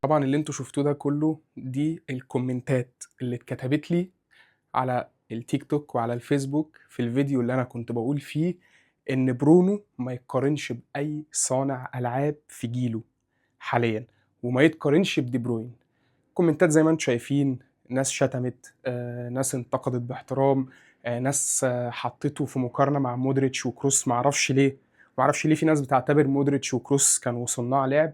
طبعا اللي انتوا شفتوه ده كله دي الكومنتات اللي اتكتبت لي على التيك توك وعلى الفيسبوك في الفيديو اللي انا كنت بقول فيه ان برونو ما يتقارنش باي صانع العاب في جيله حاليا وما يتقارنش بدي بروين. كومنتات زي ما انتم شايفين، ناس شتمت، ناس انتقدت باحترام، ناس حطيته في مقارنة مع مودريتش وكروس. معرفش ليه، معرفش ليه في ناس بتعتبر مودريتش وكروس كانوا صناع لعب،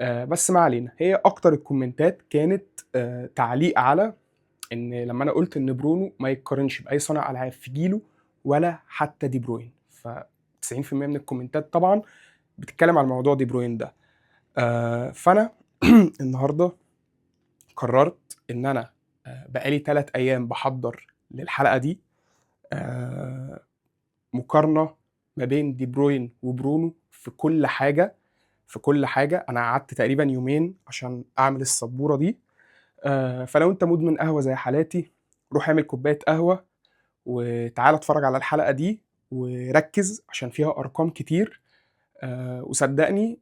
بس ما علينا. هي اكتر الكومنتات كانت تعليق على ان لما انا قلت ان برونو ما يتقارنش باي صانع العاب في جيله ولا حتى دي بروين، ف 90% من الكومنتات طبعا بتتكلم على موضوع دي بروين ده. فانا النهارده قررت ان انا بقالي 3 ايام بحضر للحلقة دي، مقارنة ما بين دي بروين وبرونو في كل حاجة، في كل حاجة. انا قعدت تقريبا يومين عشان اعمل السبوره دي. فلو انت مدمن قهوة زي حالاتي، روح اعمل كوباية قهوة وتعال اتفرج على الحلقة دي وركز عشان فيها ارقام كتير، وصدقني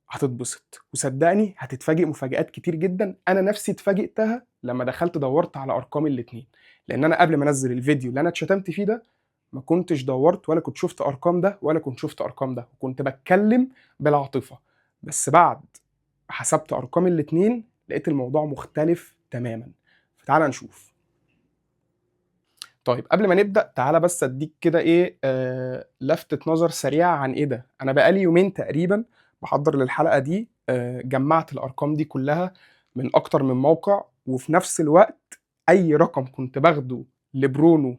هتتبسط، وصدقني هتتفاجئ مفاجآت كتير جدا. انا نفسي اتفاجئتها لما دخلت دورت على ارقام الاتنين، لان انا قبل ما انزل الفيديو اللي انا اتشتمت فيه ده ما كنتش دورت ولا كنت شفت ارقام ده ولا كنت شفت ارقام ده، وكنت بتكلم بالعاطفه. بس بعد حسبت ارقام الاتنين لقيت الموضوع مختلف تماما. فتعال نشوف. طيب قبل ما نبدا تعالى بس اديك كده ايه لفتة نظر سريعة عن ايه ده. انا بقالي يومين تقريبا بحضر للحلقة دي، جمعت الارقام دي كلها من اكتر من موقع، وفي نفس الوقت اي رقم كنت باخده لبرونو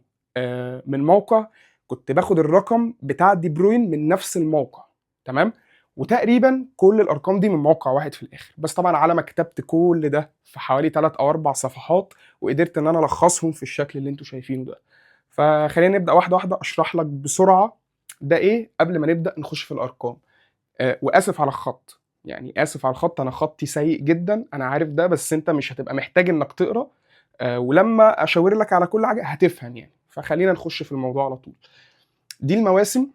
من موقع كنت باخد الرقم بتاع دي بروين من نفس الموقع، تمام؟ وتقريبا كل الارقام دي من موقع واحد في الاخر. بس طبعا على ما كتبت كل ده في حوالي 3 او 4 صفحات وقدرت ان انا الخصهم في الشكل اللي انتوا شايفينه ده. فخلينا نبدا واحدة واحدة، اشرح لك بسرعة ده ايه قبل ما نبدا نخش في الارقام. واسف على الخط، يعني اسف على الخط، انا خطي سيء جدا انا عارف ده، بس انت مش هتبقى محتاج انك تقرا، ولما اشاور لك على كل حاجة هتفهم يعني. فخلينا نخش في الموضوع على طول. دي المواسم،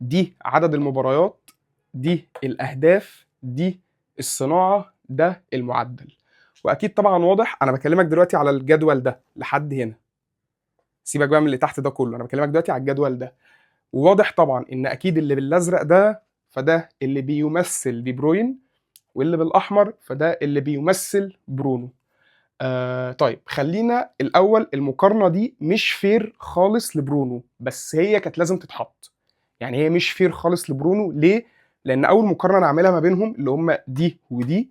دي عدد المباريات، دي الاهداف، دي الصناعة، ده المعدل. واكيد طبعا واضح انا بكلمك دلوقتي على الجدول ده لحد هنا، سيبك بقى من اللي تحت ده كله، انا بكلمك دلوقتي على الجدول ده. وواضح طبعا ان اكيد اللي بالازرق ده فده اللي بيمثل دي بروين، واللي بالاحمر فده اللي بيمثل برونو. طيب خلينا الاول، المقارنة دي مش fair خالص لبرونو، بس هي كانت لازم تتحط. يعني هي مش fair خالص لبرونو ليه؟ لان اول مقارنة انا عاملها ما بينهم اللي هم دي ودي،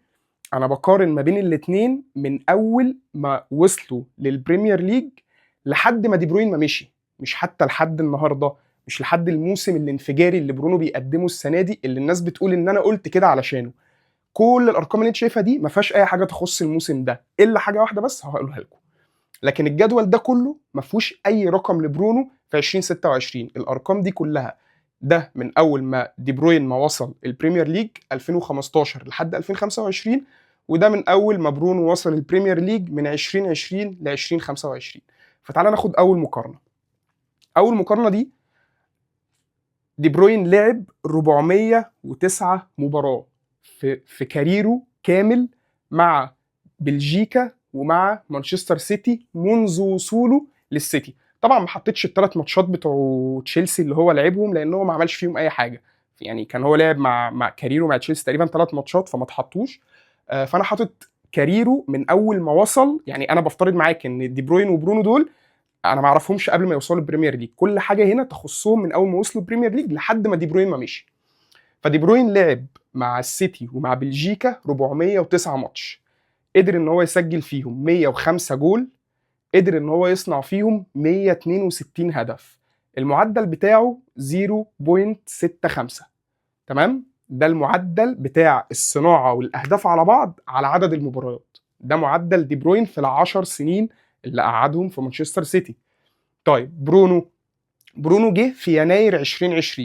انا بقارن ما بين الاثنين من اول ما وصلوا للبريمير ليج لحد ما دي بروين ما مشي، مش حتى لحد النهارده، مش لحد الموسم الانفجاري اللي برونو بيقدمه السنة دي اللي الناس بتقول ان انا قلت كده علشانه. كل الارقام اللي انت شايفها دي ما فيهاش اي حاجة تخص الموسم ده الا حاجة واحدة بس هقولها لكم. لكن الجدول ده كله ما فيهوش اي رقم لبرونو في 2026. الارقام دي كلها ده من اول ما دي بروين ما وصل البريمير ليج 2015 لحد 2025، وده من اول ما برونو وصل البريمير ليج من 2020 ل 2025. فتعالى ناخد اول مقارنة. اول مقارنة دي، دي بروين لعب 409 مباراة في career ه كامل مع بلجيكا ومع مانشستر سيتي منذ وصوله للسيتي. طبعا ما حطيتش الثلاث ماتشات بتوع تشيلسي اللي هو لعبهم لان هو ما عملش فيهم اي حاجة، يعني كان هو لعب مع career ه مع تشيلسي تقريبا 3 ماتشات فما اتحطوش. فانا حاطط career ه من اول ما وصل. يعني انا بفترض معاك ان دي بروين وبرونو دول انا ما اعرفهمش قبل ما يوصلوا البريمير ليج، كل حاجة هنا تخصهم من اول ما وصلوا البريمير ليج لحد ما دي بروين ما مشي. فدي بروين لعب مع السيتي ومع بلجيكا 409 ماتش، قدر ان هو يسجل فيهم 105 جول، قدر ان هو يصنع فيهم 162 هدف، المعدل بتاعه 0.65. تمام؟ ده المعدل بتاع الصناعة والاهداف على بعض على عدد المباريات. ده معدل دي بروين في ال10 سنين اللي قعدهم في مانشستر سيتي. طيب برونو جه في يناير 2020،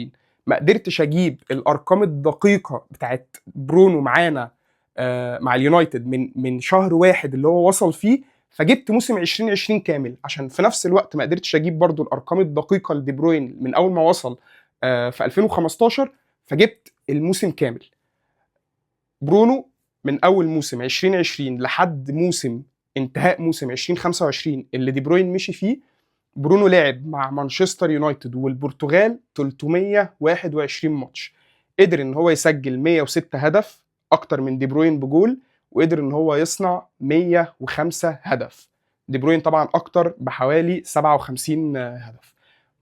ما قدرتش اجيب الارقام الدقيقة بتاعت برونو معانا مع اليونايتد من شهر واحد اللي هو وصل فيه، فجبت موسم 2020 كامل عشان في نفس الوقت ما قدرتش اجيب برضو الارقام الدقيقة لدي بروين من اول ما وصل في 2015، فجبت الموسم كامل. برونو من اول موسم 2020 لحد موسم انتهاء موسم 2025 اللي دي بروين مشي فيه، برونو لعب مع مانشستر يونايتد والبرتغال 321 ماتش، قدر ان هو يسجل 106 هدف اكتر من دي بروين بجول، وقدر ان هو يصنع 105 هدف. دي بروين طبعا اكتر بحوالي 57 هدف.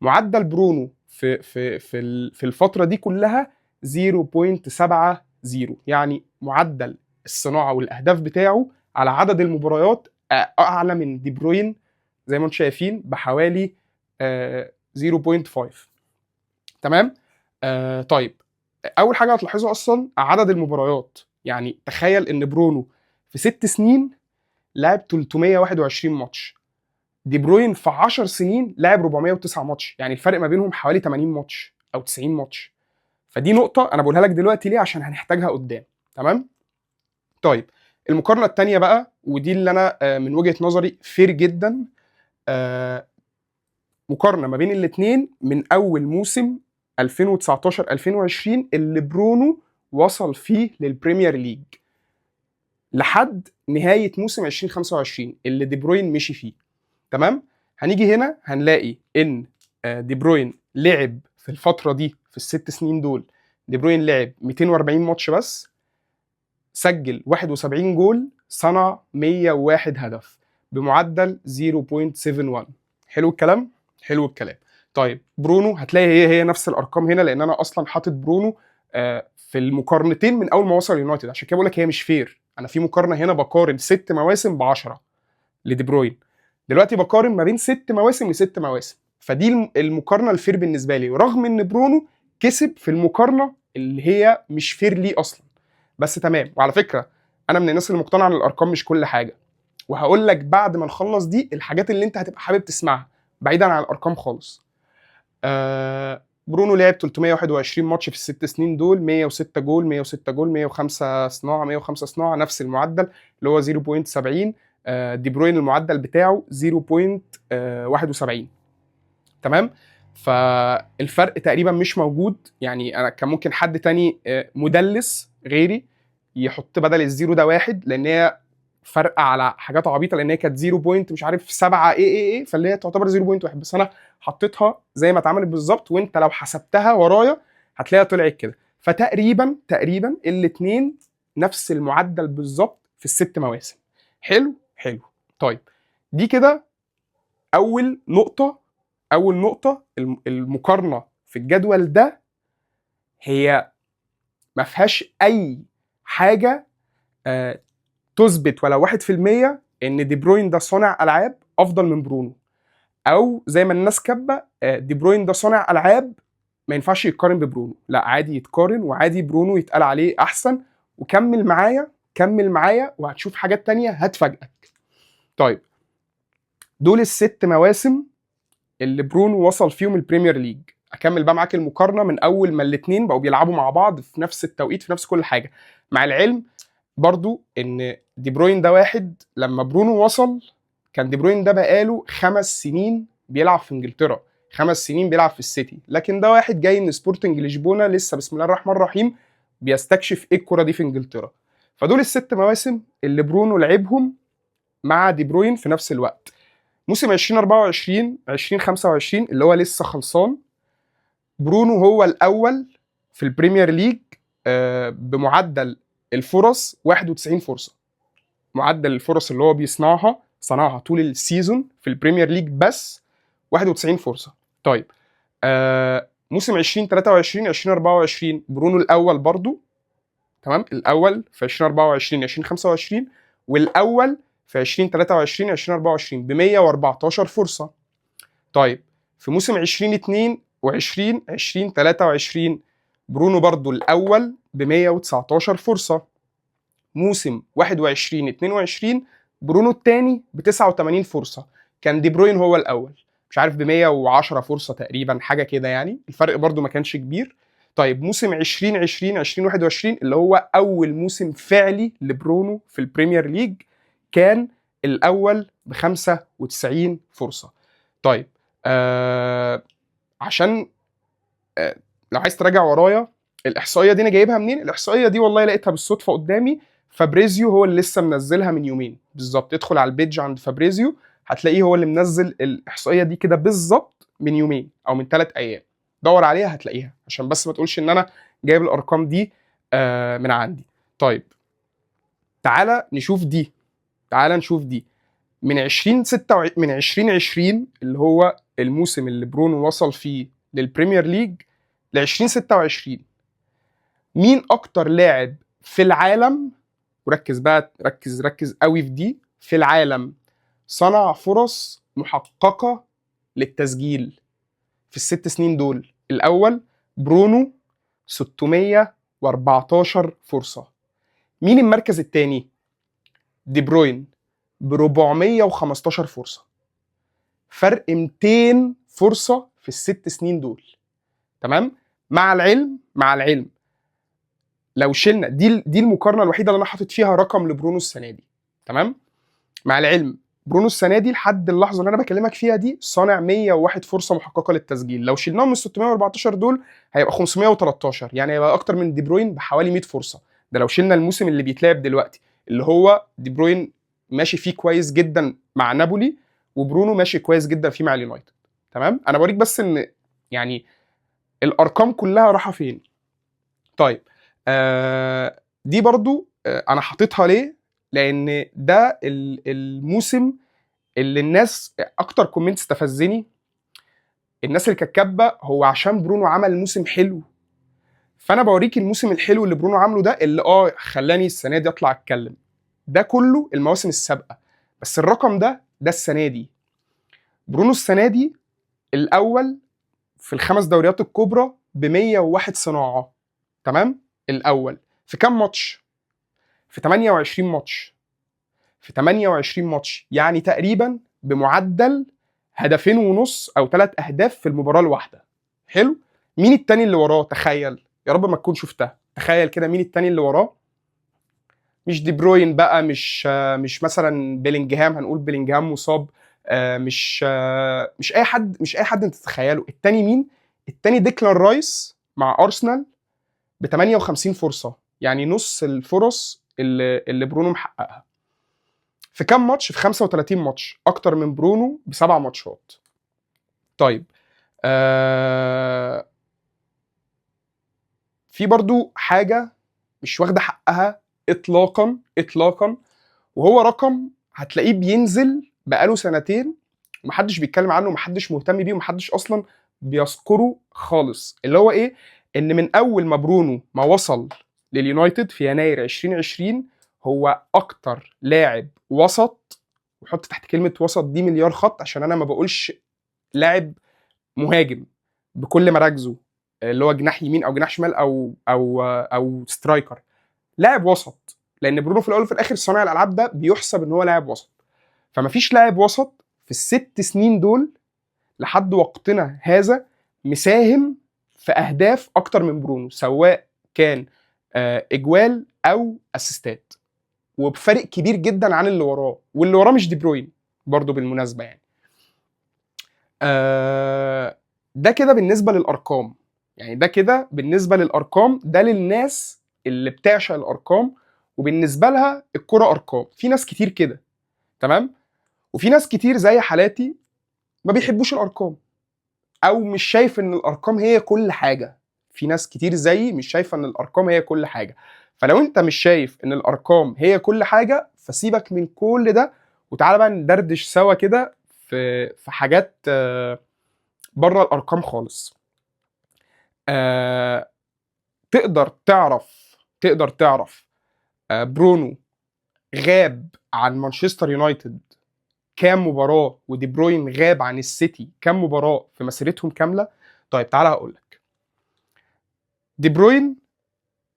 معدل برونو في الفترة دي كلها 0.70، يعني معدل الصناعة والاهداف بتاعه على عدد المباريات اعلى من دي بروين زي ما انتم شايفين بحوالي 0.5. تمام. طيب اول حاجة هتلاحظها اصلا عدد المباريات، يعني تخيل ان برونو في 6 سنين لعب 321 ماتش، دي بروين في 10 سنين لعب 409 ماتش، يعني الفرق ما بينهم حوالي 80 ماتش او 90 ماتش. فدي نقطة انا بقولها لك دلوقتي ليه؟ عشان هنحتاجها قدام. تمام. طيب المقارنة الثانية بقى، ودي اللي انا من وجهه نظري fair جدا، مقارنة ما بين الاثنين من اول موسم 2019 2020 اللي برونو وصل فيه لل Premier League لحد نهاية موسم 2025 اللي دي بروين مشي فيه. تمام. هنيجي هنا هنلاقي ان دي بروين لعب في الفترة دي في ال6 سنين دول، دي بروين لعب 240 ماتش بس، سجل 71 جول، صنع 101 هدف بمعدل 0.71. حلو الكلام؟ حلو الكلام. طيب برونو هتلاقي هي هي نفس الارقام هنا، لان انا اصلا حاطط برونو في المقارنتين من اول ما وصل اليونايتد، عشان كده بقول لك هي مش fair. انا في مقارنة هنا بقارن 6 مواسم ب 10 لدي بروين، دلوقتي بقارن ما بين 6 مواسم ل6 مواسم، فدي المقارنة ال fair بالنسبة لي، رغم ان برونو كسب في المقارنة اللي هي مش fair ليه اصلا، بس تمام. وعلى فكرة انا من الناس اللي مقتنعة ان الارقام مش كل حاجة، وهقول لك بعد ما نخلص دي الحاجات اللي انت هتبقى حابب تسمعها بعيدا عن الارقام خالص. برونو لعب 321 ماتش في ال6 سنين دول، 106 جول، 106 جول، 105 صناعه، 105 صناعه، نفس المعدل اللي هو 0.70. دي بروين المعدل بتاعه 0.71. تمام. فالفرق تقريبا مش موجود، يعني انا كان ممكن حد تاني مدلس غيري يحط بدل ال zero ده واحد، لان هي فرق على حاجات عبيطه، لان هي كانت 0 point مش عارف 7 ايه ايه ايه، فاللي هي تعتبر 0.1، بس انا حطيتها زي ما اتعملت بالظبط، وانت لو حسبتها ورايا هتلاقيها طلعت كده. فتقريبا تقريبا الاثنين نفس المعدل بالظبط في ال6 مواسم. حلو حلو. طيب دي كده اول نقطة. اول نقطة المقارنة في الجدول ده هي ما فيهاش اي حاجة تثبت ولا 1% ان دي بروين ده صانع العاب افضل من برونو، او زي ما الناس كاتبه دي بروين ده صانع العاب ما ينفعش يتقارن ببرونو. لا، عادي يتقارن، وعادي برونو يتقال عليه احسن. وكمل معايا، كمل معايا وهتشوف حاجات تانية هتفاجئك. طيب دول ال6 مواسم اللي برونو وصل فيهم ال Premier League. اكمل بقى معاك المقارنة من اول ما الاثنين بقوا بيلعبوا مع بعض في نفس التوقيت في نفس كل حاجه، مع العلم برضو ان دي بروين ده واحد لما برونو وصل كان دي بروين ده بقاله 5 سنين بيلعب في انجلترا، 5 سنين بيلعب في السيتي، لكن ده واحد جاي من سبورتنج لشبونه لسه بسم الله الرحمن الرحيم بيستكشف ايه الكرة دي في انجلترا. فدول ال6 مواسم اللي برونو لعبهم مع دي بروين في نفس الوقت. موسم 2024 2025 اللي هو لسه خلصان، برونو هو الاول في ال Premier League بمعدل الفرص 91 فرصة. معدل الفرص اللي هو بيصنعها صنعها طول ال season في ال Premier League بس 91 فرصة. طيب موسم 2023 2024 برونو الاول برضو، تمام، الاول في 2024 2025، والاول في 2023 2024 ب 114 فرصة. طيب في موسم 2022 2023 برونو برضو الاول ب 119 فرصة. موسم 21 22 برونو الثاني ب 89 فرصة، كان دي بروين هو الاول مش عارف ب 110 فرصة تقريبا، حاجة كده يعني، الفرق برضو ما كانش كبير. طيب موسم 2020 2021 اللي هو اول موسم فعلي لبرونو في ال Premier League كان الاول ب 95 فرصة. طيب عشان لو عايز تراجع ورايا الاحصائية دي انا جايبها منين، الاحصائية دي والله لقيتها بالصدفة قدامي، فابريزيو هو اللي لسه منزلها من يومين بالظبط. ادخل على ال page عند فابريزيو هتلاقيه هو اللي منزل الاحصائية دي كده بالظبط من يومين او من 3 ايام. دور عليها هتلاقيها، عشان بس ما تقولش ان انا جايب الارقام دي من عندي. طيب تعالى نشوف دي، تعالى نشوف دي من 2020 اللي هو الموسم اللي برونو وصل فيه لل Premier League ل 2026، مين اكتر لاعب في العالم، وركز بقى، ركز ركز قوي في دي، في العالم صنع فرص محققة للتسجيل في ال6 سنين دول؟ الأول برونو، 614 فرصة. مين المركز الثاني؟ دي بروين ب 415 فرصة، فرق 200 فرصة في ال6 سنين دول. تمام؟ مع العلم لو شلنا دي المقارنة الوحيدة اللي انا حاطط فيها رقم لبرونو السنة دي، تمام؟ مع العلم برونو السنة دي لحد اللحظة اللي انا بكلمك فيها دي صانع 101 فرصة محققة للتسجيل. لو شلناهم من 614 دول هيبقى 513، يعني هيبقى اكتر من دي بروين بحوالي 100 فرصه. ده لو شلنا الموسم اللي بيتلعب دلوقتي اللي هو دي بروين ماشي فيه كويس جدا مع نابولي وبرونو ماشي كويس جدا فيه مع اليونايتد. تمام؟ انا بوريك بس ان يعني الارقام كلها رايحة فين. طيب دي برضو انا حاططها ليه؟ لان ده الموسم اللي الناس اكتر comment استفزني، الناس اللي كانت كاتبه هو عشان برونو عمل موسم حلو. فانا بوريك الموسم الحلو اللي برونو عامله ده اللي خلاني السنة دي اطلع اتكلم. ده كله المواسم السابقة، بس الرقم ده السنة دي. برونو السنة دي الاول في الخمس دوريات الكبرى ب 101 صناعه. تمام؟ الاول في كام ماتش؟ في 28 ماتش. في 28 ماتش، يعني تقريبا بمعدل 2.5 او 3 اهداف في المباراة الواحده. حلو. مين التاني اللي وراه؟ تخيل، يا رب ما تكون شفتها. تخيل كده مين التاني اللي وراه؟ مش دي بروين بقى، مش مثلا بيلينجهام، هنقول بيلينجهام مصاب، مش اي حد، مش اي حد انت تتخيله. التاني مين؟ التاني ديكلان رايس مع ارسنال ب 58 فرصه، يعني نص الفرص اللي برونو محققها. في كام ماتش؟ في 35 ماتش، اكتر من برونو ب7 ماتشات. طيب في برضو حاجة مش واخده حقها اطلاقا اطلاقا، وهو رقم هتلاقيه بينزل بقاله سنتين ومحدش بيتكلم عنه ومحدش مهتم بيه ومحدش اصلا بيذكره خالص، اللي هو ايه؟ ان من اول ما برونو ما وصل لليونايتد في يناير 2020 هو اكتر لاعب وسط، وحط تحت كلمة وسط دي مليار خط عشان انا ما بقولش لاعب مهاجم بكل مراكزه اللي هو جناح يمين او جناح شمال او striker، لاعب وسط، لان برونو في الاول وفي الاخر صانع الالعاب ده بيحسب ان هو لاعب وسط. فما فيش لاعب وسط في ال6 سنين دول لحد وقتنا هذا مساهم في اهداف اكتر من برونو، سواء كان اجوال او اسيستات، وبفرق كبير جدا عن اللي وراه، واللي وراه مش دي بروين برضو بالمناسبة. يعني ده كده بالنسبة للارقام، يعني ده كده بالنسبة للارقام، ده للناس اللي بتعشق الارقام وبالنسبة لها الكره ارقام. في ناس كتير كده، تمام؟ وفي ناس كتير زي حالاتي ما بيحبوش الارقام او مش شايف ان الارقام هي كل حاجه. في ناس كتير زيي مش شايفه ان الارقام هي كل حاجه. فلو انت مش شايف ان الارقام هي كل حاجة فسيبك من كل ده وتعالى بقى ندردش سوا كده في حاجات بره الارقام خالص. تقدر تعرف برونو غاب عن مانشستر يونايتد كام مباراة ودي بروين غاب عن السيتي كام مباراة في مسيرتهم كامله؟ طيب تعالى هقول لك. دي بروين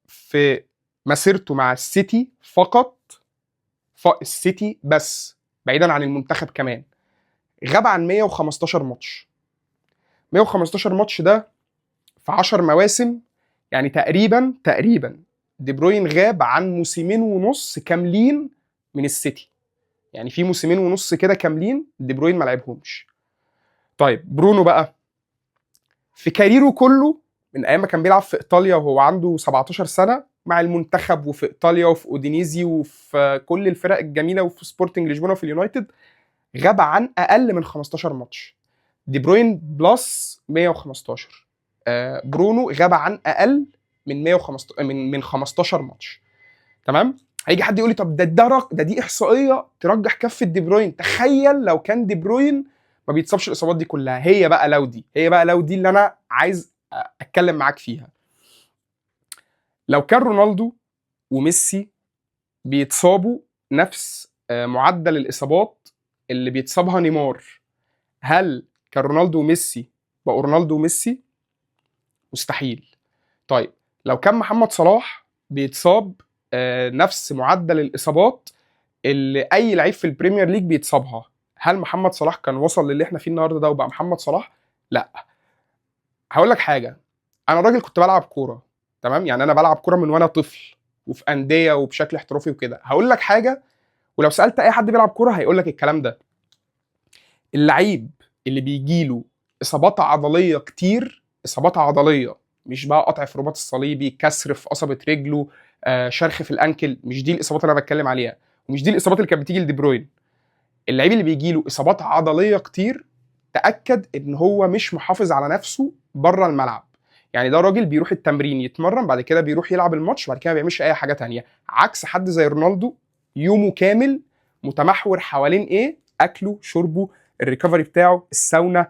في مسيرته مع السيتي فقط، السيتي بس بعيدا عن المنتخب كمان، غاب عن 115 ماتش. 115 ماتش ده في 10 مواسم، يعني تقريبا تقريبا دي بروين غاب عن 2.5 موسم كاملين من السيتي، يعني في 2.5 موسم كده كاملين دي بروين ما لعبهمش. طيب برونو بقى في career ه كله من ايام ما كان بيلعب في ايطاليا وهو عنده 17 سنة مع المنتخب وفي ايطاليا وفي اودينيزي وفي كل الفرق الجميلة وفي سبورتنج لشبونه وفي اليونايتد، غاب عن اقل من 15 ماتش. دي بروين plus 115، برونو غاب عن اقل من 115 من 15 ماتش. تمام. هيجي حد يقول لي طب ده دي احصائية ترجح كفه دي بروين. تخيل لو كان دي بروين ما بيتصابش الاصابات دي كلها. هي بقى لو دي اللي انا عايز اتكلم معاك فيها. لو كان رونالدو وميسي بيتصابوا نفس معدل الاصابات اللي بيتصابها نيمار، هل كان رونالدو وميسي بقوا رونالدو وميسي؟ مستحيل. طيب لو كان محمد صلاح بيتصاب نفس معدل الاصابات اللي اي لعيب في ال Premier League بيتصابها، هل محمد صلاح كان وصل للي احنا فيه النهارده ده وبقى محمد صلاح؟ لا. هقول لك حاجة، انا راجل كنت بلعب كورة، تمام؟ يعني انا بلعب كورة من وانا طفل وفي اندية وبشكل احترافي وكده. هقول لك حاجة، ولو سالت اي حد بيلعب كورة هيقول لك الكلام ده. اللعيب اللي بيجيله اصابات عضلية كتير، اصابات عضلية مش بقى قطع في الرباط الصليبي، كسر في قصبه رجله، شرخ في ال ankle، مش دي الاصابات اللي انا بتكلم عليها، ومش دي الاصابات اللي كانت بتيجي لدي بروين. اللعيب اللي بيجيله اصابات عضلية كتير، تاكد ان هو مش محافظ على نفسه بره الملعب. يعني ده راجل بيروح التمرين يتمرن، بعد كده بيروح يلعب الماتش، بعد كده ما بيعملش اي حاجة تانية. عكس حد زي رونالدو، يومه كامل متمحور حوالين ايه؟ اكله، شربه، ال recovery بتاعه، الساونا،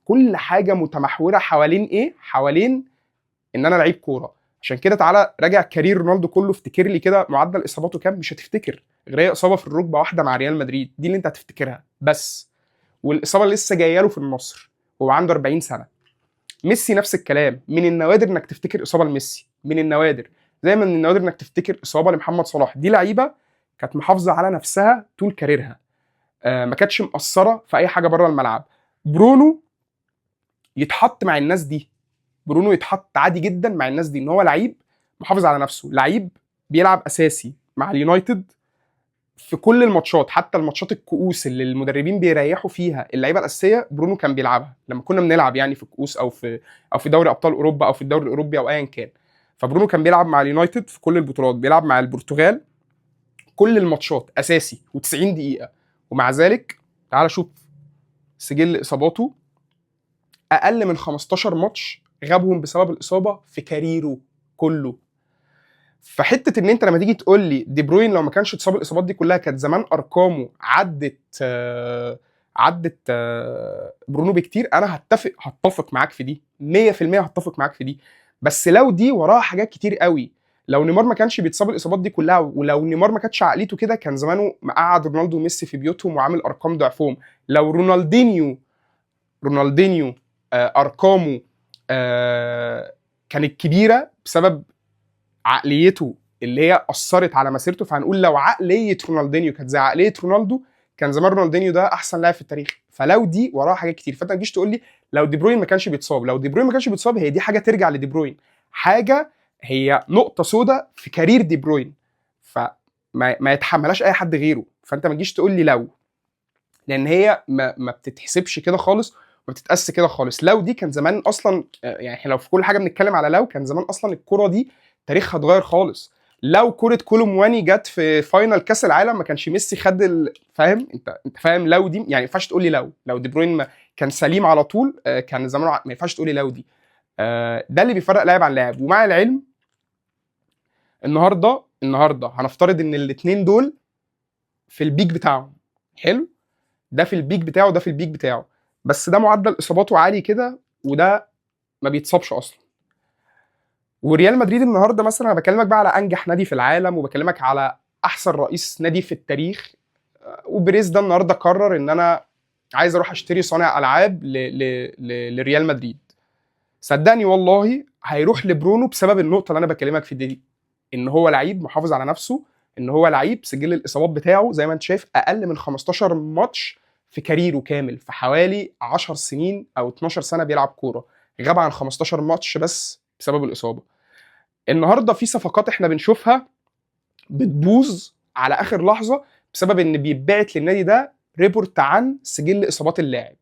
كل حاجة متمحوره حوالين ايه؟ حوالين ان انا لعيب كورة. عشان كده تعالى راجع career رونالدو كله، افتكر لي كده معدل اصاباته كام. مش هتفتكر غير هي اصابه في الركبة واحدة مع ريال مدريد، دي اللي انت هتفتكرها بس، والاصابه اللي لسه جاية له في النصر وهو عنده 40 سنة. ميسي نفس الكلام، من النوادر انك تفتكر اصابه لميسي، من النوادر، زي ما من النوادر انك تفتكر اصابه لمحمد صلاح. دي لعيبة كانت محافظة على نفسها طول career ها، ما كانتش مقصرة في اي حاجة بره الملعب. برونو يتحط مع الناس دي، برونو يتحط عادي جدا مع الناس دي، ان هو لعيب محافظ على نفسه، لعيب بيلعب اساسي مع اليونايتد في كل الماتشات، حتى الماتشات الكؤوس اللي المدربين بيريحوا فيها اللعيبة الاساسية برونو كان بيلعبها لما كنا بنلعب يعني في الكؤوس او في دوري ابطال اوروبا او في الدوري الاوروبي او ايا كان. فبرونو كان بيلعب مع اليونايتد في كل البطولات، بيلعب مع البرتغال كل الماتشات اساسي و90 دقيقة، ومع ذلك تعال شوف سجل اصاباته، اقل من 15 ماتش غابهم بسبب الاصابة في career ه كله. فحته ان انت لما تيجي تقول لي دي بروين لو ما كانش اتصاب الاصابات دي كلها كانت زمان ارقامه عدت برونو بكتير، انا هتفق معاك في دي 100%، هتفق معاك في دي. بس لو دي وراها حاجات كتير قوي. لو نيمار ما كانش بيتصاب الاصابات دي كلها، ولو نيمار ما كانتش عقليته كده، كان زمانه مقعد رونالدو وميسي في بيوتهم وعامل ارقام ضعفهم. لو رونالدينيو ارقامه كانت كبيرة بسبب عقليته اللي هي اثرت على مسيرته، فهنقول لو عقلية رونالدينيو كانت زي عقلية رونالدو كان زمان رونالدينيو ده احسن لاعب في التاريخ. فلو دي وراها حاجات كتير. فانت ما تجيش تقول لي لو دي بروين ما كانش بيتصاب، لو دي بروين ما كانش بيتصاب هي دي حاجة ترجع لدي بروين، حاجة هي نقطة سوداء في career دي بروين، فما ما يتحملهاش اي حد غيره. فانت ما تجيش تقول لي لو، لان هي ما بتتحسبش كده خالص، ما بتتقاس كده خالص. لو دي كان زمان اصلا، يعني احنا لو في كل حاجة بنتكلم على لو، كان زمان اصلا الكره دي تاريخها اتغير خالص. لو كره كولومواني جت في final كاس العالم ما كانش ميسي خد فاهم انت فاهم لو دي، يعني ما ينفعش تقول لي لو دي بروين ما كان سليم على طول، كان زمان ما ينفعش تقول لي لو دي. ده اللي بيفرق لاعب عن لاعب. ومع العلم النهارده هنفترض ان الاثنين دول في ال peak بتاعهم، حلو، ده في ال peak بتاعه، ده في ال peak بتاعه، بس ده معدل اصاباته عالي كده وده ما بيتصابش اصلا. وريال مدريد النهارده مثلا، انا بكلمك بقى على انجح نادي في العالم، وبكلمك على احسن رئيس نادي في التاريخ، وبريز ده النهارده قرر ان انا عايز اروح اشتري صانع العاب لريال مدريد. صدقني والله هيروح لبرونو بسبب النقطة اللي انا بكلمك في دي، ان هو لعيب محافظ على نفسه، ان هو لعيب سجل الاصابات بتاعه زي ما انت شايف اقل من 15 ماتش في career ه كامل، في حوالي 10 سنين او 12 سنة بيلعب كورة، غاب عن 15 ماتش بس بسبب الاصابة. النهارده في صفقات احنا بنشوفها بتبوظ على اخر لحظة بسبب ان بيتبعت للنادي ده report عن سجل اصابات اللاعب،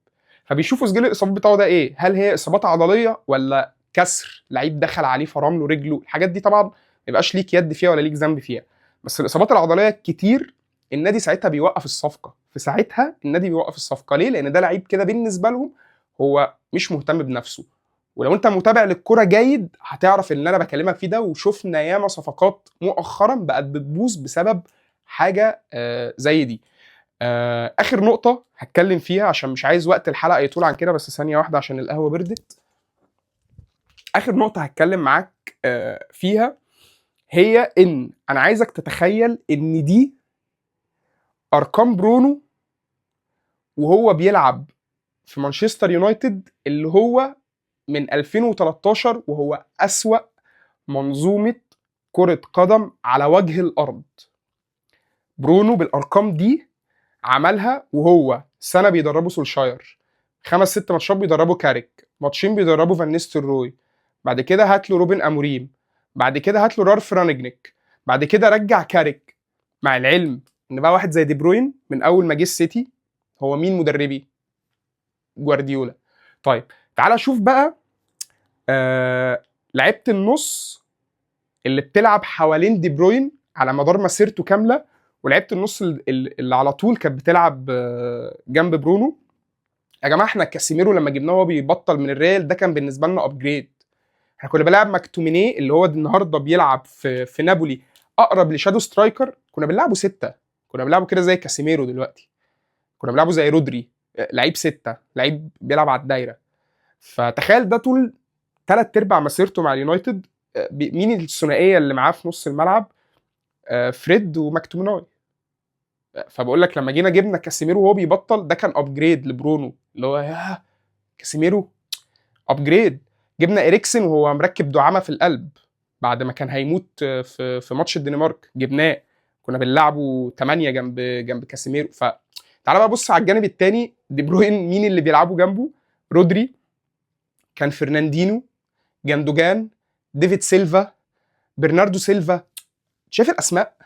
فبيشوفوا سجل الاصابات بتاعه ده ايه، هل هي اصابات عضلية ولا كسر في كسر، لعيب دخل عليه فرم له رجله، الحاجات دي طبعا ما يبقاش ليك يد فيها ولا ليك ذنب فيها. بس الاصابات العضلية الكتير النادي ساعتها بيوقف الصفقة، في ساعتها النادي بيوقف الصفقة. ليه؟ لان ده لعيب كده بالنسبة لهم هو مش مهتم بنفسه. ولو انت متابع للكرة جيد هتعرف اللي انا بكلمك فيه ده. وشفنا ياما صفقات مؤخرا بقت بتبوظ بسبب حاجة زي دي. اخر نقطة هتكلم فيها عشان مش عايز وقت الحلقة يطول عن كده، بس ثانية واحدة عشان القهوة بردت. اخر نقطة هتكلم معاك فيها هي ان انا عايزك تتخيل ان دي ارقام برونو وهو بيلعب في مانشستر يونايتد، اللي هو من 2013 وهو أسوأ منظومة كرة قدم على وجه الأرض. برونو بالأرقام دي عملها وهو سنة بيدربه سولشاير، 5 6 ماتشات بيدربه كاريك، ماتشين بيدربه فان نيستلروي، بعد كده هات له روبن أموريم، بعد كده هات له رالف رانجنيك، بعد كده رجع كاريك. مع العلم ان بقى واحد زي دي بروين من اول ما جه السيتي هو مين مدربي؟ جوارديولا. طيب تعالى شوف بقى لعيبة النص اللي بتلعب حوالين دي بروين على مدار مسيرته كاملة، ولعيبة النص اللي على طول كانت بتلعب جنب برونو. يا جماعة احنا كاسيميرو لما جبناه وهو بيبطل من الريال ده كان بالنسبة لنا upgrade. احنا كنا بنلعب ماكتوميني اللي هو النهارده بيلعب في نابولي اقرب ل shadow striker، كنا بنلعبه 6، كنا بنلعبه كده زي كاسيميرو دلوقتي، كنا بنلعبه زي رودري، لعيب 6، لعيب بيلعب على الدايرة. فتخيل ده طول 3/4 مسيرته مع اليونايتد، مين الثنائية اللي معاه في نص الملعب؟ فريد وماكتوميناي. فبقول لك لما جينا جبنا كاسيميرو وهو بيبطل ده كان upgrade لبرونو، اللي هو يا كاسيميرو upgrade. جبنا اريكسن وهو مركب دعامة في القلب بعد ما كان هيموت في ماتش الدنمارك، جبناه كنا بنلعبه 8 جنب كاسيميرو. ف تعالى بقى بص على الجانب الثاني، دي بروين مين اللي بيلعبوا جنبه؟ رودري، كان فرناندينو، جاندوجان، ديفيد سيلفا، برناردو سيلفا. شايف الاسماء؟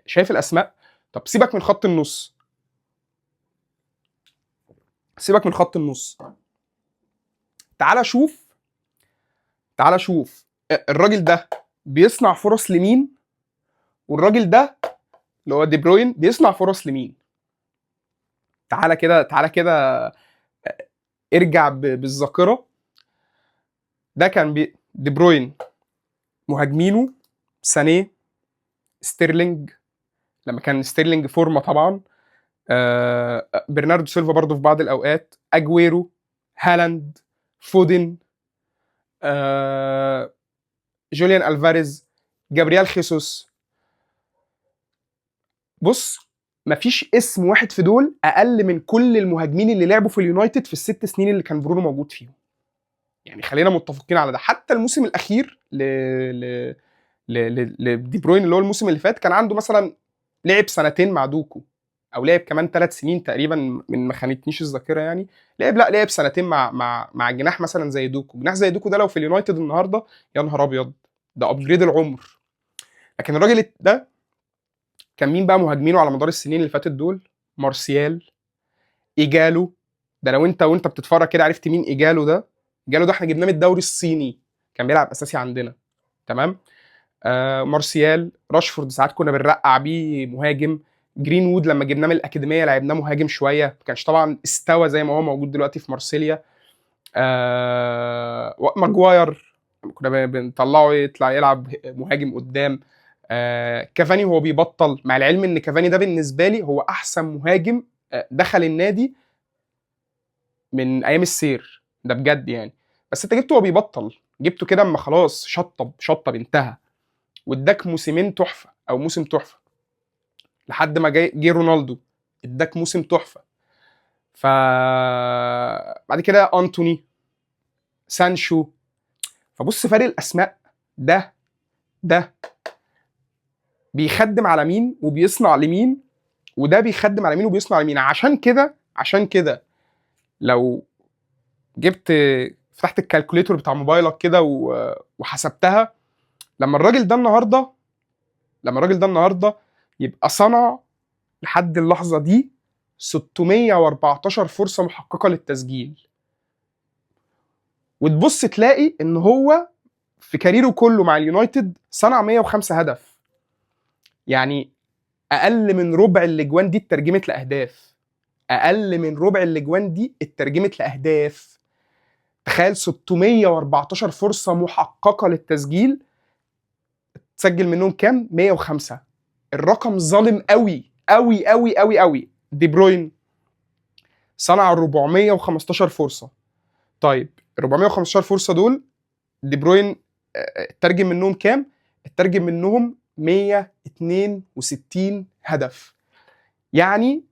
شايف الاسماء؟ طب سيبك من خط النص، سيبك من خط النص، تعالى شوف، تعالى شوف الراجل ده بيصنع فرص لمين، والراجل ده اللي هو دي بروين بيصنع فرص لمين. تعالى كده، تعالى كده ارجع بالذاكرة. ده كان دي بروين مهاجمينه سانيه، ستيرلينج لما كان ستيرلينج فورمه طبعا، برناردو سيلفا برضو في بعض الاوقات، اجويرو، هالاند، فودن، جوليان الفاريز، جابرييل خيسوس. بص مفيش اسم واحد في دول اقل من كل المهاجمين اللي لعبوا في اليونايتد في ال6 سنين اللي كان برونو موجود فيهم. يعني خلينا متفقين على ده. حتى الموسم الاخير ل ل ل لدي بروين اللي هو الموسم اللي فات كان عنده مثلا لعب سنتين مع دوكو، او لعب كمان 3 سنين تقريبا من ما خانتنيش الذاكرة، يعني لعب، لا لعب سنتين مع جناح مثلا زي دوكو. جناح زي دوكو ده لو في اليونايتد النهارده يا نهار ابيض، ده upgrade العمر. لكن الراجل ده كان مين بقى مهاجمينه على مدار السنين اللي فاتت دول؟ مارسيال، ايجالو. ده لو انت وانت بتتفرج كده عرفت مين ايجالو ده. ايجالو ده احنا جبناه من الدوري الصيني، كان بيلعب اساسي عندنا، تمام. مارسيال، راشفورد ساعات كنا بنرقع بيه مهاجم، جرينوود لما جبناه من الاكاديمية لعبناه مهاجم شوية، ما كانش طبعا استوى زي ما هو موجود دلوقتي في مارسيليا. ماجواير كنا بنطلعه يطلع يلعب مهاجم قدام. كافاني هو بيبطل، مع العلم ان كافاني ده بالنسبة لي هو احسن مهاجم دخل النادي من ايام السير ده بجد يعني. بس انت جبته وهو بيبطل، جبته كده اما خلاص شطب شطب انتهى، واداك موسمين تحفة او موسم تحفة لحد ما جه رونالدو اداك موسم تحفة. ف بعد كده انتوني، سانشو. فبص فرق الاسماء ده، ده بيخدم على مين وبيصنع لمين، وده بيخدم على مين وبيصنع لمين. عشان كده لو فتحت ال calculator بتاع موبايلك كده وحسبتها، لما الراجل ده النهارده يبقى صنع لحد اللحظة دي 614 فرصة محققة للتسجيل، وتبص تلاقي ان هو في career ه كله مع اليونايتد صنع 105 هدف، يعني اقل من ربع الاجوان دي اترجمت لاهداف. اقل من ربع الاجوان دي اترجمت لاهداف. تخيل 614 فرصة محققة للتسجيل، تسجل منهم كام؟ 105. الرقم ظالم قوي قوي قوي قوي قوي. دي بروين صنع 415 فرصة. طيب 415 فرصة دول دي بروين اترجم منهم كام؟ اترجم منهم 162 هدف. يعني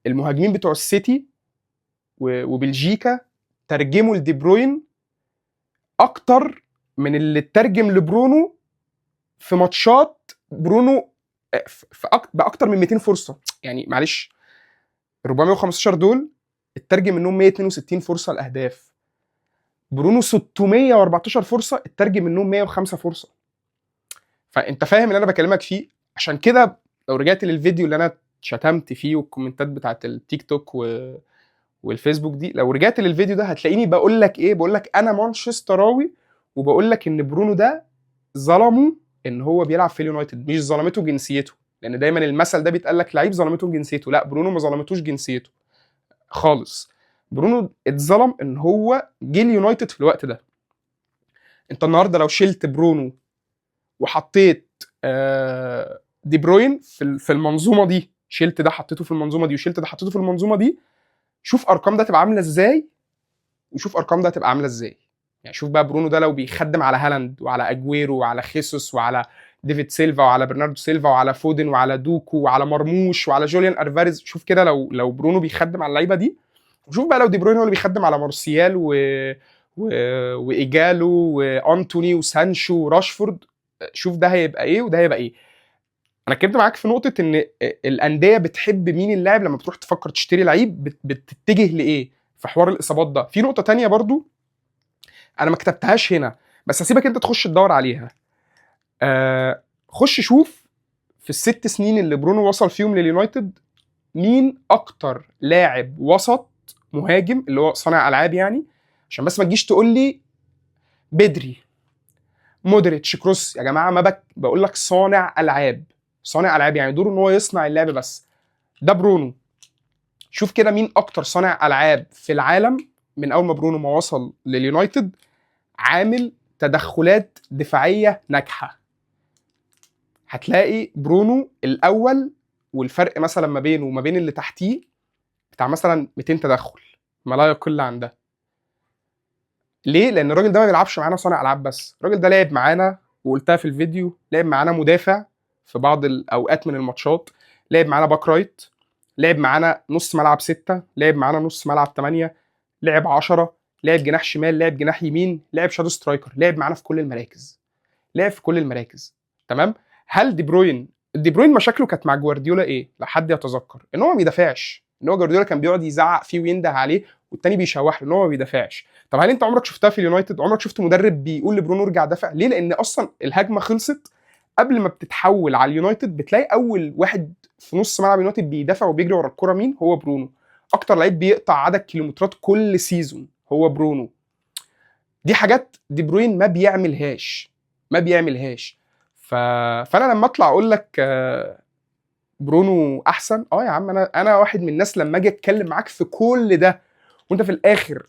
المهاجمين بتوع السيتي وبلجيكا ترجموا لدي بروين اكتر من اللي اترجم لبرونو في ماتشات برونو باكتر من 200 فرصة. يعني معلش 415 دول اترجم منهم 162 فرصة لاهداف، برونو 614 فرصة اترجم منهم 105 فرصة. فانت فاهم اللي انا بكلمك فيه. عشان كده لو رجعت للفيديو اللي انا شتمت فيه والكومنتات بتاعت التيك توك والفيسبوك دي، لو رجعت للفيديو ده هتلاقيني بقول لك ايه؟ بقول لك انا مانشستراوي، وبقول لك ان برونو ده ظلمه ان هو بيلعب في اليونايتد، مش ظلمته جنسيته، لان دايما المثل ده بيتقال لك لعيب ظلمته جنسيته. لا، برونو ما ظلمتوش جنسيته خالص. برونو اتظلم ان هو جه اليونايتد في الوقت ده. انت النهارده لو شلت برونو وحطيت دي بروين في المنظومة دي، شلت ده حطيته في المنظومة دي، وشلت ده حطيته في المنظومة دي، شوف ارقام ده تبقى عامله ازاي، وشوف ارقام ده تبقى عامله ازاي. يعني شوف بقى برونو ده لو بيخدم على هالاند وعلى اجويرو وعلى خيسوس وعلى ديفيد سيلفا وعلى برناردو سيلفا وعلى فودن وعلى دوكو وعلى مرموش وعلى جوليان ارفاريز، شوف كده لو برونو بيخدم على اللعيبة دي، وشوف بقى لو دي بروين هو اللي بيخدم على مارسيال وايجالو وانتوني وسانشو وراشفورد، شوف ده هيبقى ايه وده هيبقى ايه. انا اتكلمت معاك في نقطة ان الاندية بتحب مين اللاعب لما بتروح تفكر تشتري لعيب بتتجه لايه في حوار الاصابات ده. في نقطة تانية برضو انا ما كتبتهاش هنا، بس هسيبك انت تخش تدور عليها. خش شوف في الست سنين اللي برونو وصل فيهم لليونايتد مين اكتر لاعب وسط مهاجم اللي هو صانع العاب، يعني عشان بس ما تجيش تقول لي بدري مودريتش كروس. يا جماعة ما بقول لك صانع العاب، صانع العاب يعني دوره ان هو يصنع اللعب بس. ده برونو. شوف كده مين اكتر صانع العاب في العالم من اول ما برونو ما وصل لليونايتد عامل تدخلات دفاعية ناجحة. هتلاقي برونو الاول، والفرق مثلا ما بينه وما بين اللي تحتيه بتاع مثلا 200 تدخل، ما لا يقل عن ده. ليه؟ لان الراجل ده ما بيلعبش معانا صانع العاب بس، الراجل ده لعب معانا، وقلتها في الفيديو، لعب معانا مدافع في بعض الاوقات من الماتشات، لعب معانا back right، لعب معانا نص ملعب 6، لعب معانا نص ملعب 8، لعب 10، لعب جناح شمال، لعب جناح يمين، لعب shadow striker، لعب معانا في كل المراكز، لعب في كل المراكز. تمام؟ هل دي بروين مشاكله كانت مع جوارديولا ايه؟ لو حد يتذكر، ان هو ما بيدافعش، ان هو جوارديولا كان بيقعد يزعق فيه وينده عليه والتاني بيشوح له ان هو ما بيدافعش. طب هل انت عمرك شفتها في اليونايتد؟ عمرك شفت مدرب بيقول لبرونو ارجع دافع؟ ليه؟ لان اصلا الهجمة خلصت قبل ما بتتحول على اليونايتد، بتلاقي اول واحد في نص ملعب اليونايتد بيدافع وبيجري ورا الكرة مين؟ هو برونو. اكتر لعيب بيقطع عدد كيلومترات كل season هو برونو. دي حاجات دي بروين ما بيعملهاش، ما بيعملهاش. فانا لما اطلع اقول لك برونو احسن، يا عم انا واحد من الناس لما اجي اتكلم معاك في كل ده وانت في الاخر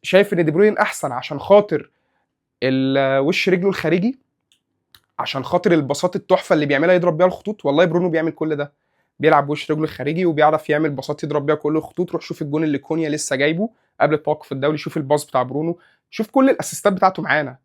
شايف ان دي بروين احسن عشان خاطر وش رجله الخارجي، عشان خاطر الباصات التحفة اللي بيعملها يضرب بيها الخطوط. والله برونو بيعمل كل ده، بيلعب وش رجله الخارجي وبيعرف يعمل باصات يضرب بيها كل الخطوط. روح شوف الجون اللي كونيا لسه جايبه قبل التوقف الدولي، شوف الباص بتاع برونو، شوف كل ال assist ات بتاعته معانا،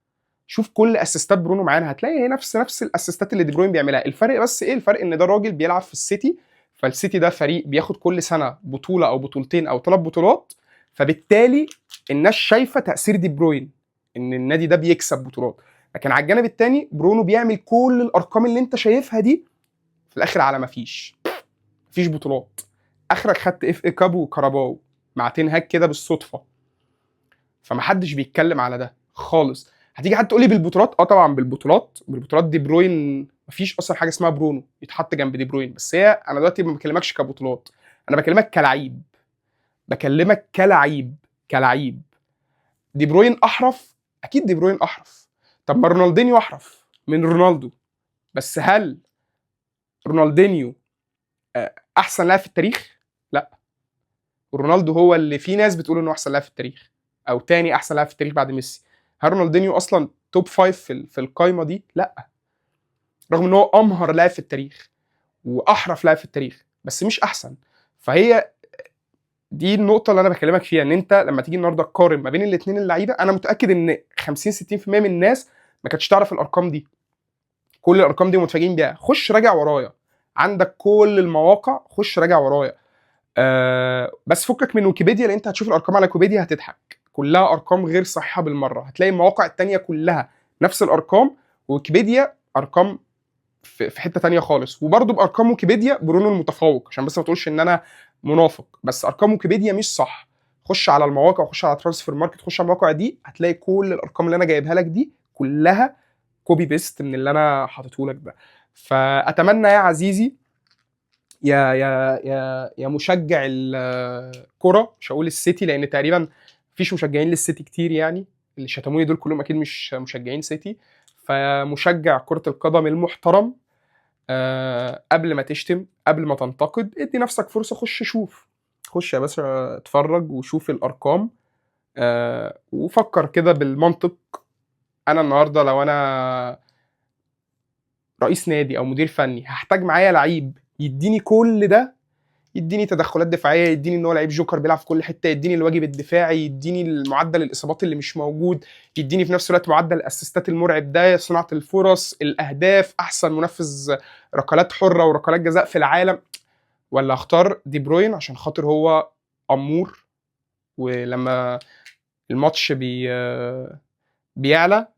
شوف كل assist ات برونو معانا، هتلاقي هي نفس ال assist ات اللي دي بروين بيعملها. الفرق بس ايه؟ الفرق ان ده راجل بيلعب في السيتي، فالسيتي ده فريق بياخد كل سنة بطوله او بطولتين او 3 بطولات، فبالتالي الناس شايفه تاثير دي بروين ان النادي ده بيكسب بطولات. لكن على الجانب الثاني برونو بيعمل كل الارقام اللي انت شايفها دي في الاخر على ما فيش بطولات. اخرك خدت FA Cup وكاراباو مع تين هاج كده بالصدفة، فمحدش بيتكلم على ده خالص. هتيجي حد تقول لي بالبطولات، طبعا بالبطولات دي بروين مفيش اصلا حاجة اسمها برونو يتحط جنب دي بروين. بس هي انا دلوقتي ما بكلمكش كبطولات، انا بكلمك كلعيب، بكلمك كلعيب، كلعيب. دي بروين احرف، اكيد دي بروين احرف. طب ما رونالدينيو احرف من رونالدو، بس هل رونالدينيو احسن لاعب في التاريخ؟ لا. رونالدو هو اللي في ناس بتقول انه احسن لاعب في التاريخ او تاني احسن لاعب في التاريخ بعد ميسي. هل رونالدينيو اصلا top five في القايمة دي؟ لا. رغم ان هو امهر لاعب في التاريخ واحرف لاعب في التاريخ، بس مش احسن. فهي دي النقطة اللي أنا بكلمك فيها، إن أنت لما تيجي النهارده تقارن ما بين الاثنين اللعيبة، أنا متأكد إن 50 60% من الناس ما كانتش تعرف الأرقام دي. كل الأرقام دي متفاجئين بيها. خش راجع ورايا، عندك كل المواقع، خش راجع ورايا. بس فكك من ويكيبيديا، لأن أنت هتشوف الأرقام على ويكيبيديا هتضحك، كلها أرقام غير صحيحة بالمرة. هتلاقي المواقع التانية كلها نفس الأرقام، ويكيبيديا أرقام في حتة تانية خالص. وبرده بارقام ويكيبيديا برونو المتفوق، عشان بس ما تقولش ان انا منافق، بس ارقام ويكيبيديا مش صح. خش على المواقع، وخش على Transfermarkt، خش على المواقع دي، هتلاقي كل الارقام اللي انا جايبها لك دي كلها copy paste من اللي انا حاطته لك ده. فاتمنى يا عزيزي يا يا يا يا مشجع الكرة، مش هقول السيتي لان تقريبا مفيش مشجعين للسيتي كتير، يعني اللي شتموني دول كلهم اكيد مش مشجعين سيتي. فمشجع كرة القدم المحترم، قبل ما تشتم، قبل ما تنتقد، ادي نفسك فرصة، خش شوف، خش يا باشا اتفرج وشوف الأرقام، وفكر كده بالمنطق. أنا النهاردة لو أنا رئيس نادي أو مدير فني هحتاج معايا لعيب يديني كل ده، يديني تدخلات دفاعية، يديني ان هو لعيب جوكر بيلعب في كل حتة، يديني الواجب الدفاعي، يديني المعدل الاصابات اللي مش موجود، يديني في نفس الوقت معدل الاسيستات المرعب ده، صناعة الفرص، الاهداف، احسن منفذ ركلات حره وركلات جزاء في العالم. ولا اختار دي بروين عشان خاطر هو امور، ولما الماتش بيعلى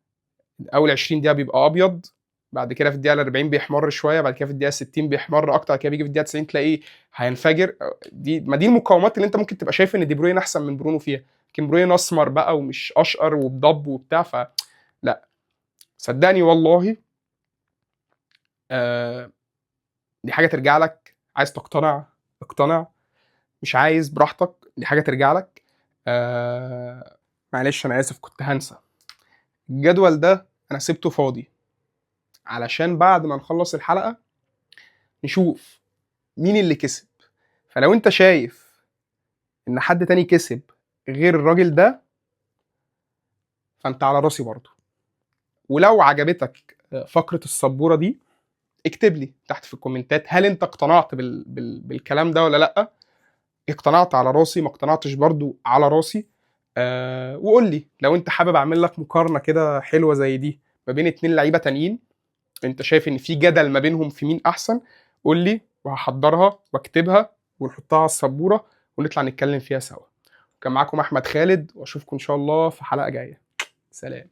اول 20 دقيقة بيبقى ابيض، بعد كده في الدقيقة 40 بيحمر شوية، بعد كده في الدقيقة 60 بيحمر اكتر، بعد كده بيجي في الدقيقة 90 تلاقيه هينفجر. دي ما دي المقاومات اللي انت ممكن تبقى شايف ان دي بروين احسن من برونو فيها، لكن بروين اسمر بقى ومش اشقر وبضب وبتاع. ف لا صدقني والله، دي حاجة ترجع لك، عايز تقتنع اقتنع، مش عايز براحتك، دي حاجة ترجع لك. معلش انا اسف كنت هنسى الجدول ده، انا سبته فاضي علشان بعد ما نخلص الحلقة نشوف مين اللي كسب. فلو انت شايف ان حد تاني كسب غير الراجل ده فانت على راسي برضو. ولو عجبتك فقرة السبورة دي اكتب لي تحت في الكومنتات، هل انت اقتنعت بالكلام ده ولا لا؟ اقتنعت على راسي، ما اقتنعتش برضو على راسي. وقول لي لو انت حابب اعمل لك مقارنة كده حلوة زي دي ما بين 2 لعيبة تانيين انت شايف ان في جدل ما بينهم في مين احسن، قول لي وهحضرها واكتبها ونحطها على السبورة ونطلع نتكلم فيها سوا. كان معاكم احمد خالد، واشوفكم ان شاء الله في حلقة جاية. سلام.